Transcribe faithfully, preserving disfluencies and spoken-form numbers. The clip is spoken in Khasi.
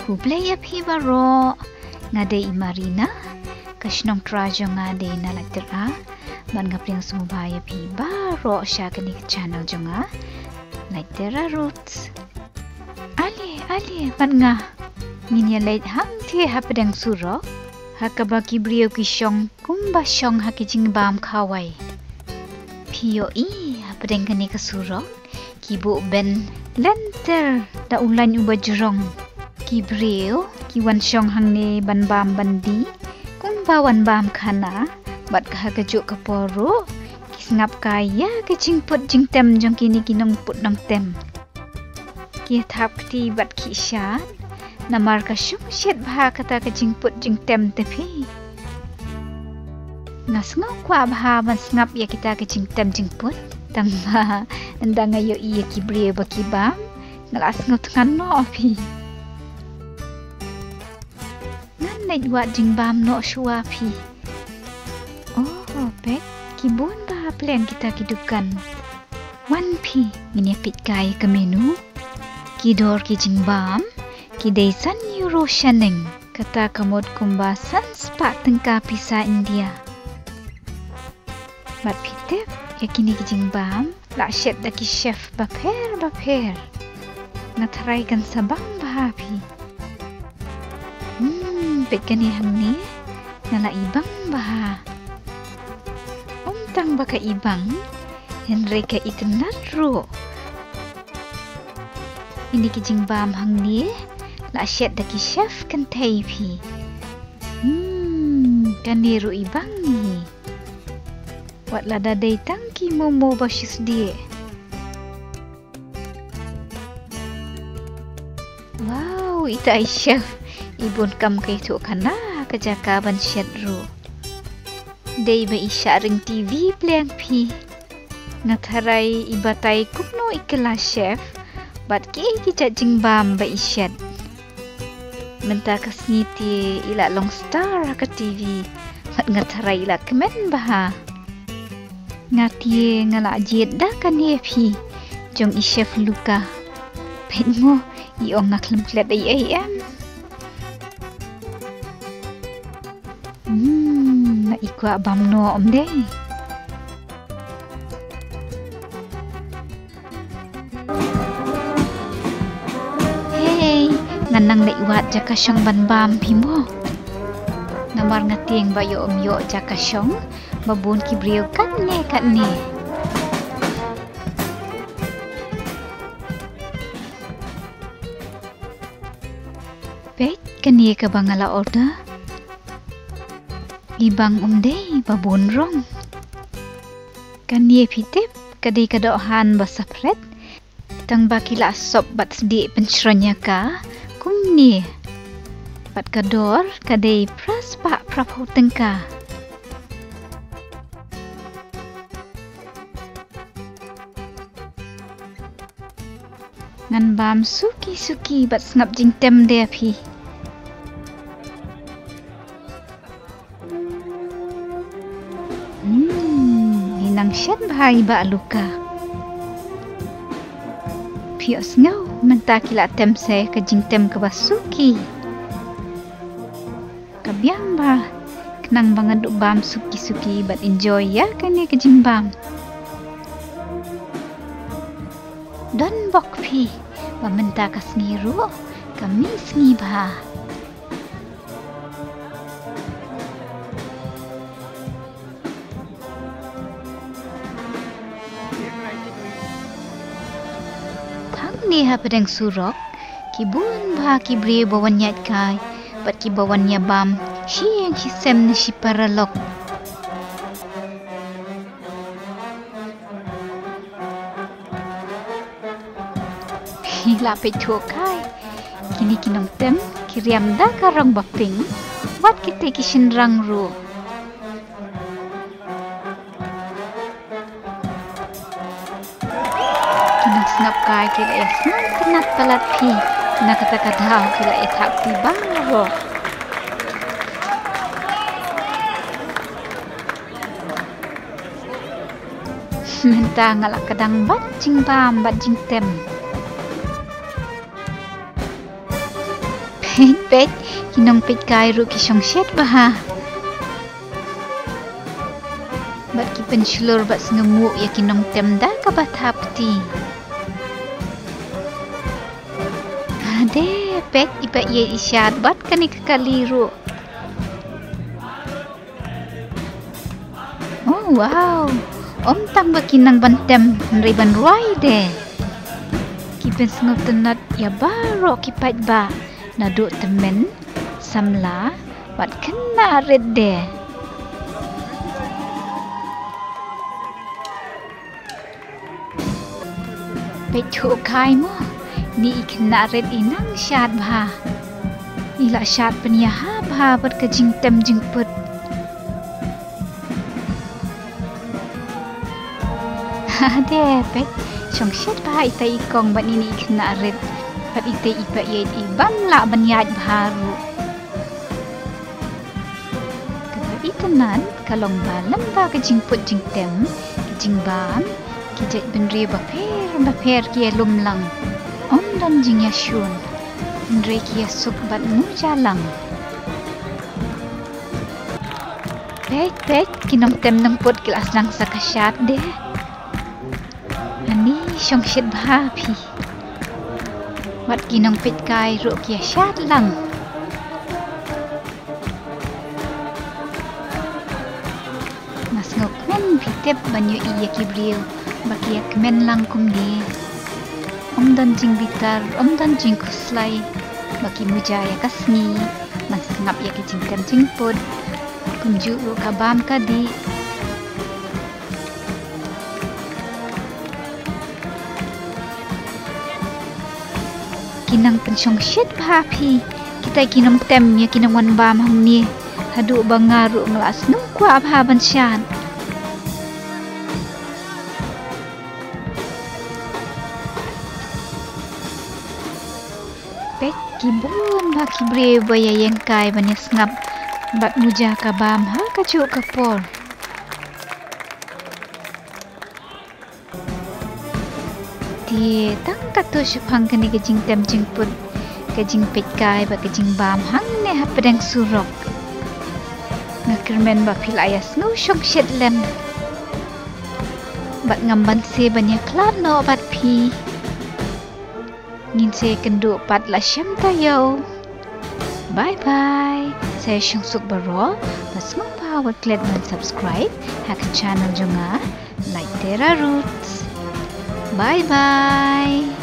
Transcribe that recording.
Khublei ïa phi baroh. Nga dei i Marina, ka shnong Trai jong nga dei na Laityra. Bad nga pdiang sngewbha ïa phi baroh sha kane ka channel jong nga, Laityra Roots. Ale, ale, bad nga ngin ïa leit hangtei hapdeng surok, ha kaba ki briew ki shong kumba shong ha ki jingbam khawai. Phi ïohi hapdeng kane ka surok, ki buh ben lynter da u lain uba jrong. Ki briew ki wan shong hangne ban bam ban dih kumba wan bam khana, bad ha kajuh ka por ruh ki sngap kai ïa ka jingput jingtem jong kine ki nongput nongtem. Ki thap kti bad ki shad, namar ka shong shet bha kata ka jingput jingtem te phi. Nga sngew kwah bha ban sngap ïa kita ka jingtem jingput, tang ba ynda nga ïohi ïa ki briew ba ki bam, nga la sngew thngan noh phi. Ngan leit wad jingbam noh shuwa phi. Oh, peit, ki bun bha pleng kita ki dukan. Wan phi, ngin ïa peit kai ka menu. Ki dor ki jingbam ki dei san euro shaneng, kata ka mut kumba san spah tyngka pisa India. Bad phi tip, ïa kine ki jingbam la shet da ki chef bapher bapher. Nga tharai kan sa bang bha phi. Hmm, peit kane hangne, nga la i bang bha. Ym tang ba ka i bang, hynrei ka itynnad ruh. Ine ki jingbam hangne la shet da ki chef kynthei phi. Hmm, kane ruh i bang hi. Wat lada dei tang ki momo ba shisdieh. Wow, ita i chef i bun kam ka ïathuh khana ka jaka ban shet ruh. Dei ba i shah ring T V pleng phi. Nga tharai i batai kumno i kylla chef bad kiei ki jait jingbam ba i shet. Mynta ka sngi te i la long star ha ka T V, bad nga tharai i la kmen bha. Nga te nga la jied da kane phi, jong i chef Luca. Peit mo, i ong nga khlem klet ei ei em. Hmm, nga i kwah bam noh ym dei. Hei, ngan nang leit wad jaka shong ban bam phi mo. Namar nga tieng ba ïoh ym ïoh jaka shong ba bun ki briew katne katne. Peit, kane kaba nga la order. I bang ym dei ba bun rong. Kane phi tip, ka dei ka dohhan ba saphriang. Tang ba ki la sop bad sdieh pynshron ïa ka kumne. Bad ka dor ka dei phra spah phra phew tyngka. Ngan bam suki suki bad sngap jingtem de phi. Hmm, i nang shet bha i Bah Luka. Phi ïohsngew, mynta ki la tem sa ka jingtem kaba suki. Ka biang bha, khnang ba ngan duh bam suki suki bad enjoy ïa kane ka jingbam. Don bok phi, ba mynta ka sngi ruh ka mih sngi bha. Hangne hapdeng surok, ki bun bha ki briew ba wan ïaid kai bad kiba wan ïa bam shi ïing shi sem ne shi paralok. Phi la peit thuh kai, kine ki nongtem ki riam da ka rong ba pink, wat kitei ki shynrang ruh. Ki nongsngap kai ki la ïa sngewtynnat palat phi, na kata ka daw ki la ïa thap phi baroh. Mynta nga la kdang bad jingbam bad jingtem. Peit, ki nongpeitkai ruh ki shong shet bha. Bad ki pynshlur bad sngewnguh ïa ki nongtem da kaba thapti. Hade, peit, i ba ïeit i shad bad kane ka kali ruh. Oh wow. Ym tang ba ki nang ban tem, hynrei ban rwai de. Ki pynsngewtynnat ïa baroh ki paidbah, naduh tymmen, samla bad khynnah rit de. Peit, thuh kai mo, ine i khynnah rit i nang shad bha. I la shad pynïaha bha bad ka jingtem jingput. Hade, peit, shong shet bha ita i kong bad ine i khynnah rit. Bad ita i ba ïeit i bym lah ban ïaid bha ruh. Kaba itynnad ka long ba lem bad ka jingput jingtem, ka jingbam, ki jait bynriew bapher bapher ki ïalum lang. Ym don jingïashun, hynrei ki ïasuk bad muja lang. Peit, peit, ki nongtem nongput ki la sdang sa ka shad de. Ani shong shet bha phi. Bad ki nongpeitkai ruh ki ïa shad lang. Nga sngewkmen phi tip ban ïohi ïa ki briew ba ki ïa kmen lang kumne. Ym don jingbitar, ym don jingkhuslai, ba ki muja ïa ka sngi ban sngap ïa ki jingtem jingput. Kumjuh ruh ka bam ka dih. Ki nang pynshong shet bha phi. Kita ki nongtem ïa ki nang wan bam hangne. Haduh ba nga ruh nga la sngew kwah bha ban shad. Peit, ki bun bha ki briew ba ïa ïeng kai ban ïa sngap bad muja ka bam ha kajuh ka por. Te tang katto shaphang kane ka jingtem jingput, ka jingpeitkai bad ka jingbam hangne hapdeng surok. Nga kyrmen ba phi la ïa sngew shong shet lem. Bad ngam banse ban ïa khlad noh bad phi. Ngin sa ïakynduh pat la shem taïew. Bye bye. Sa ïa shong suk baroh, bad sngewbha wat klet ban subscribe ha ka channel jong nga, Light Terra Roots. Bye bye.